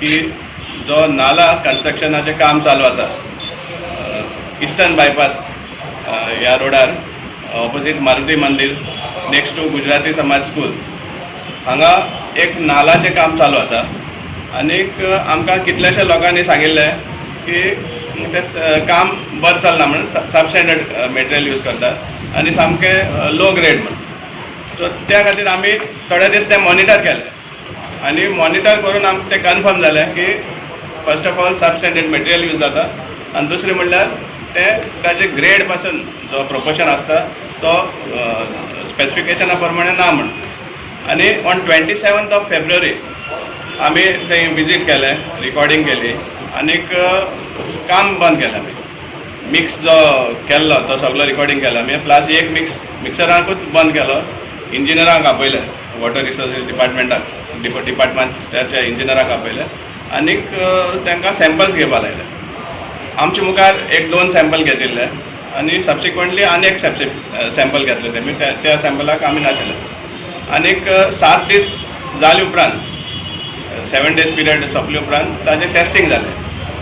की जो नाला कन्स्ट्रक्शनाचें काम चालू आसा इस्टर्न बायपास ह्या रोडार, ऑपोजीट मारुती मंदीर, नेक्स्ट टू गुजराती समाज स्कूल, हांगा एक नालाचें काम चालू आसा. आनीक आमकां कितल्याश्या लोकांनी सांगिल्लें की तें काम बरें चलना म्हणून, सब स्टँडर्ड मटेरियल यूज करतात आनी सामकें लो ग्रेड म्हणून. सो त्या खातीर आमी थोडे दीस तें मॉनिटर केलें आनी मॉनिटर करून आमकां तें कन्फर्म जालें की first of all sub standard material use जाता आनी दुसरें म्हणल्यार तें ताजे ग्रेड पासून जो प्रोपोर्शन आसता तो स्पेसिफिकेशना प्रमाणे ना म्हण. आनी on 27th of February आमी थंय विजीट केलें, रिकॉर्डिंग केली आनीक काम बंद केलें आमी. मिक्स जो केल्लो तो सगलो रिकॉर्डिंग केलो आमी, प्लस एक मिक्स मिक्सराकूच बंद केलो. इंजिनियरांक आपयले, वॉटर रिसोर्सीस डिपार्टमेंटाक, डिपार्टमेंटाच्या इंजिनियराक आपयले आनीक तांकां सॅम्पल्स घेवपा लायले. आमच्या मुखार एक दोन सॅम्पल घेतिल्ले आनी सबसिक्वंटली आनी एक सॅम्पल घेतले तेमी. त्या त्या सॅम्पलाक आमी नाशिल्ले. आनीक 7 दीस जाले उपरांत, 7 डेज पिरियड सोंपले उपरांत ताजें टेस्टिंग जालें.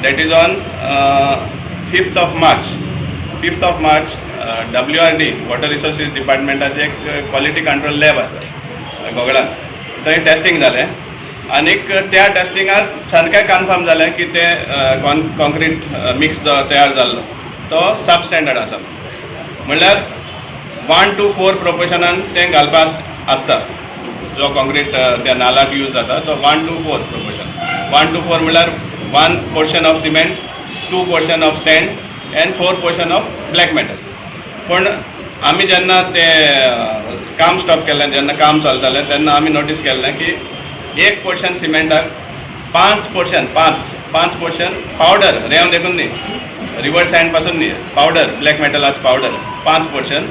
That is on 5th of March. 5th of March WRD, water resources डिपार्टमेंटाचें एक क्वॉलिटी कंट्रोल लॅब आसा गोगळान, थंय टेस्टिंग जालें. आनीक त्या टेस्टिंगात सारकें कन्फर्म जालें की तें कॉन्क्रीट मिक्स जो तयार जाल्लो तो सब स्टँडर्ड आसा. म्हणल्यार 1 टू 4 प्रोपोर्शनान तें घालपाक आसता. जो कॉन्क्रीट त्या नालाक यूज जाता तो 1 to 4 proportion. 1 to 4 म्हणल्यार one portion of cement, two portion of sand and four portion of black metal. पूण आमी जेन्ना तें काम स्टॉप केलें, जेन्ना काम चलतालें तेन्ना आमी नोटीस केल्लें की एक पोर्शन सिमेंटाक पांच पोर्शन, पांच पांच पोर्शन पावडर, रेंव देखून न्ही, रिवर सँड पासून न्ही, पावडर, ब्लॅक मेटलाच पावडर पांच पोर्शन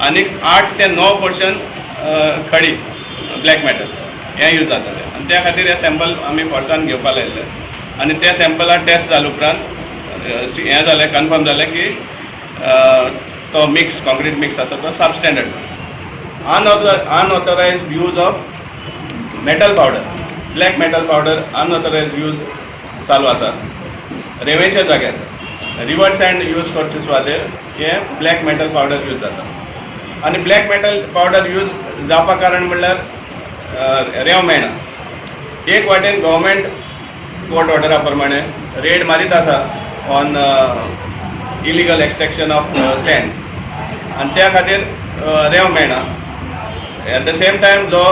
आनी 8 ते 9 पोर्शन खडी, ब्लॅक मेटल हें यूज जातालें. आनी त्या खातीर हे सॅम्पल आमी फोर्सान घेवपा लायल्ले आनी त्या सॅम्पलार टेस्ट जाले उपरांत हें जालें, कन्फर्म जालें की तो मिक्स, कॉन्क्रीट मिक्स आसा तो सब standard. Unauthorized use of metal powder, black metal powder unauthorized use चालू आसा रेंवेच्या जाग्यार. रिवर सँड यूज करचे सुवातेर हे ब्लॅक मेटल पावडर यूज जाता. आनी ब्लॅक मेटल पावडर यूज जावपा कारण म्हणल्यार रेंव मेळना. एक वाटेन गव्हर्मेंट कोर्ट ऑर्डरा प्रमाणे रेड मारीत आसा on illegal extraction of sand आनी त्या खातीर रेंव मेळना. एट the same time जो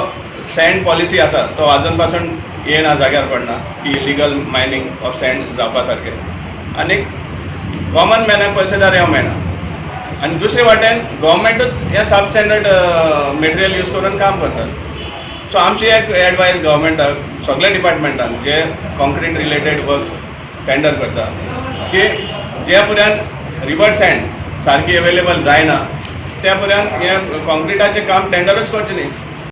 सँड पॉलिसी आसा तो आजून पासून येना, जाग्यार पडना की इलिगल मायनींग ऑफ सँड जावपा सारकें. आनी कॉमन मॅनाक पयशे रेंव मेळना आनी दुसरे वाटेन गव्हर्मेंटूच हे सब स्टँडर्ड मटेरियल यूज करून काम करतात. सो आमची एक एडवायस गव्हर्मेंटाक, सगल्या डिपार्टमेंटांक जे कॉन्क्रीट रिलेटेड वर्क्स टेंडर करता, की जे पर्यंत रिवर सँड सारकी अवेलेबल जायना त्या पर्यंत हें कॉन्क्रिटाचें काम टेंडरूच करचें न्ही.